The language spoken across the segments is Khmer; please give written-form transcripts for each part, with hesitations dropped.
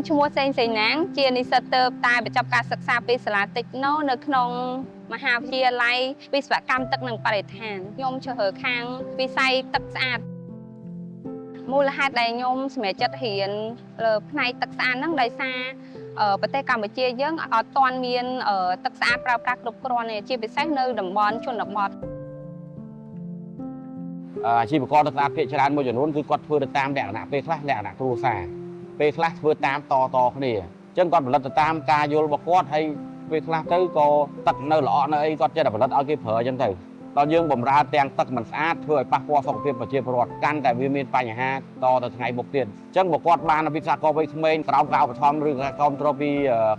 ឈ្មោះសេងសេណាងជានិស្សិតទើបតែបញ្ចប់ការសិក្សាពីសាលាតិចណូនៅក្នុងមហាវិទ្យាល័យវិស្វកម្មទឹកនិងបរិស្ថានខ្ញុំជ្រើសរើសខាងវិស័យទឹកស្អាតមូលហេតុដែលខ្ញុំសម្រេចចិត្តរៀនលើផ្នែកទឹកស្អាតហ្នឹងដោយសារប្រទេសកម្ពុជាយើងអត់ទាន់មានទឹកស្អាតប្រើប្រាស់គ្រប់គ្រាន់ទេជាពិសេសនៅតំបន់ជនបទ អាជីវករទឹកស្អាតភាគច្រើនមួយចំនួនគឺគាត់ធ្វើទៅតាមលក្ខណៈពេលខ្លះលក្ខណៈគ្រួសារពេលខ្លះធ្វើតាមតតគ្នាអញ្ចឹងគាត់ផលិតទៅតាមការយល់របស់គាត់ហើយពេលខ្លះទៅក៏ទឹកនៅល្អក់នៅអីគាត់ចេះតែផលិតឲ្យគេប្រើអញ្ចឹងទៅដល់យើងបំរើទាំងទឹកមិនស្អាតធ្វើឲ្យប៉ះពាល់សុខភាពប្រជាពលរដ្ឋកាន់តែវាមានបញ្ហាតទៅថ្ងៃមុខទៀតអញ្ចឹងបើគាត់បានវិស្វករវ័យក្មេងក្រោមការឧបត្ថម្ភឬការគ្រប់គ្រងពី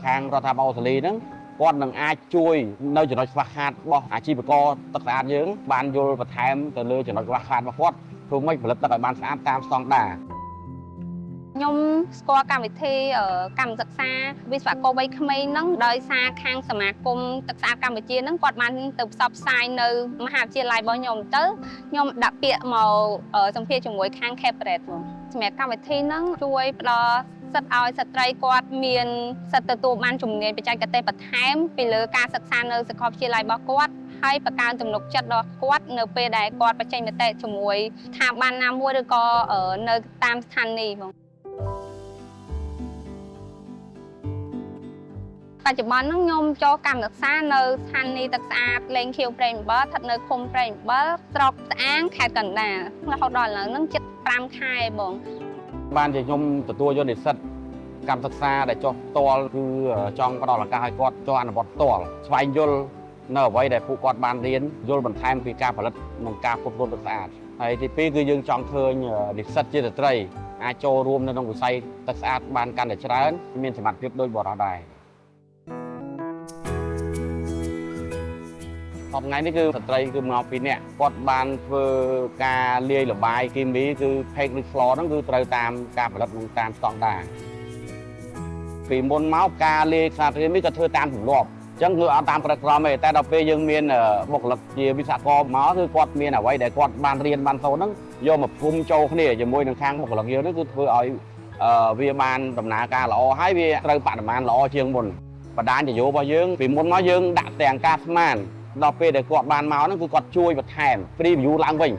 ខាងរដ្ឋាភិបាលអូស្ត្រាលីហ្នឹងគាត់នឹងអាចជួយនៅចំណុចខ្វះខាតរបស់អាជីវករទឹកស្អាតយើងបានយល់បន្ថែមទៅលើចំណុចខ្វះខាតរបស់គាត់ធ្វើម៉េចផលិតទឹកឲ្យបានស្អាតតាមស្តង់ដារ ខ្ញុំស្គាល់កម្មវិធីកម្មសិក្សាវិស្វករវ័យក្មេងហ្នឹងដោយសារខាងសមាគមទឹកស្អាតកម្ពុជាហ្នឹងគាត់បានទៅផ្សព្វផ្សាយនៅមហាវិទ្យាល័យរបស់ខ្ញុំទៅខ្ញុំដាក់ពាក្យមកសម្ភាសជាមួយខាង Cabaret មកសម្រាប់កម្មវិធីហ្នឹងជួយផ្ដល់សិទ្ធិឲ្យស្ត្រីគាត់មានសិទ្ធិទទួលបានជំនាញបច្ចេកទេសបន្ថែមពីលើការសិក្សានៅសាកលវិទ្យាល័យរបស់គាត់ហើយបង្កើនទំនុកចិត្តដល់គាត់នៅពេលដែលគាត់បញ្ចេញមតិជាមួយស្ថាប័នណាមួយឬក៏នៅតាមស្ថានីយ៍បង បច្ចុប្បន្នហ្នឹងខ្ញុំចូលកម្មសិក្សានៅស្ថានីយ៍ទឹកស្អាតលេងខៀវព្រែកអំបិលស្ថិតនៅឃុំព្រែកអំបិលស្រុកស្អាងខេត្តកណ្ដាលរហូតដល់ឥឡូវហ្នឹងជិត5ខែបង បានជាខ្ញុំទទួលយកនិស្សិតកម្មសិក្សាដែលចុះផ្ទាល់គឺចង់ផ្ដល់ឱកាសឲ្យគាត់ចុះអនុវត្តផ្ទាល់ស្វែងយល់នៅអ្វីដែលពួកគាត់បានរៀនយល់បន្ថែមពីការផលិតនិងការផ្គត់ផ្គង់ទឹកស្អាតហើយទីពីរគឺយើងចង់ឃើញនិស្សិតជាស្ត្រីអាចចូលរួមនៅក្នុងវិស័យទឹកស្អាតបានកាន់តែច្រើនមានសមត្ថភាពដូចបុរសដែរ ថ្ងៃនេះគឺស្ត្រីគឺមកពីរនាក់គាត់បានធ្វើការលាយលបាយគីមីគឺផេកឬក្លហ្នឹងគឺត្រូវតាមការផលិតនិងតាមស្តង់ដារពីមុនមកការលាយសារធាតុគីមីក៏ធ្វើតាមទម្លាប់អញ្ចឹងគឺអត់តាមប្រក្រមទេតែដល់ពេលយើងមានបុគ្គលិកជាវិស្វករមកគឺគាត់មានអ្វីដែលគាត់បានរៀនបានសូត្រហ្នឹងយកមកផ្គុំចូលគ្នាជាមួយនឹងខាងបុគ្គលិកយើងហ្នឹងគឺធ្វើឲ្យវាបានដំណើរការល្អហើយវាត្រូវបរិមាណល្អជាងមុនបណ្ដាញនយោបាយរបស់យើងពីមុនមកយើងដាក់ទាំងការស្មានដល់ពេលដែលគាត់បានមកហ្នឹងគឺគាត់ជួយបន្ថែម preview ឡើងវិញ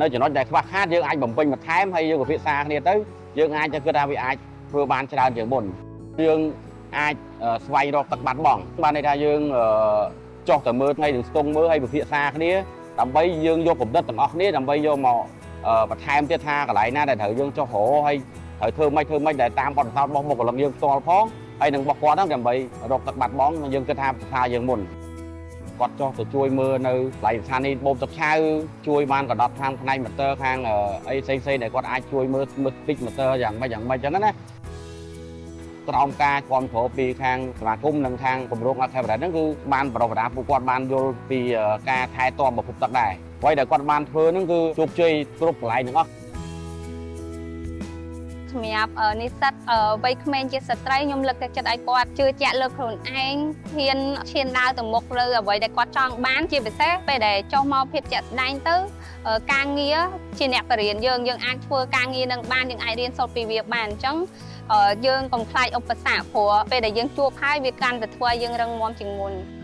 នៅចំណុចដែលខ្វះខាតយើងអាចបំពេញបន្ថែមហើយយើងពិភាក្សាគ្នាទៅយើងអាចจะគិតថាវាអាចធ្វើបានច្រើនជាងមុនយើងអាចស្វែងរកទឹកបាត់បង់បានន័យថាយើងចុះទៅមើលថ្ងៃនឹងស្ទង់មើលហើយពិភាក្សាគ្នាដើម្បីយើងយកគំនិតទាំងអស់គ្នាដើម្បីយកមកបន្ថែមទៀតថាកន្លែងណាដែលត្រូវយើងចុះរកហើយត្រូវធ្វើម៉េចធ្វើម៉េចដែលតាមបទពិសោធន៍របស់បុគ្គលិកយើងផ្ទាល់ផងហើយនឹងរបស់គាត់ហ្នឹងដើម្បីរកទឹកបាត់បង់យើងគិតថាប្រសើរជាងមុន គាត់ចុះទៅជួយមើលនៅកន្លែងស្ថានីយ៍បូមទឹកឆៅជួយបានកំណត់ខាងផ្នែកម៉ូទ័រខាងអីផ្សេងផ្សេងដែលគាត់អាចជួយមើលមើលតិចម៉ូទ័រយ៉ាងម៉េចយ៉ាងម៉េចអញ្ចឹងណាក្រោមការគ្រប់គ្រងពីខាងសមាគមនិងខាងគម្រោងអខេបរ៉ាហ្នឹងគឺបានប្រដៅពួកគាត់បានយល់ពីការថែទាំប្រភពទឹកដែរអ្វីដែលគាត់បានធ្វើហ្នឹងគឺជោគជ័យគ្រប់កន្លែងទាំងអស់ សម្រាប់និស្សិតវ័យក្មេងជាស្ត្រីខ្ញុំលើកទឹកចិត្តឲ្យគាត់ជឿជាក់លើខ្លួនឯងហ៊ានឈានដើរទៅមុខលើអ្វីដែលគាត់ចង់បានជាពិសេសពេលដែលចុះមកភាពជាក់ស្ដែងទៅការងារជាអ្នកបរិញ្ញាយើងយើងអាចធ្វើការងារនឹងបានយើងអាចរៀនសូត្រពីវាបានអញ្ចឹងយើងកុំខ្លាចឧបសគ្គព្រោះពេលដែលយើងជួបហើយវាកាន់តែធ្វើឲ្យយើងរឹងមាំជាងមុន។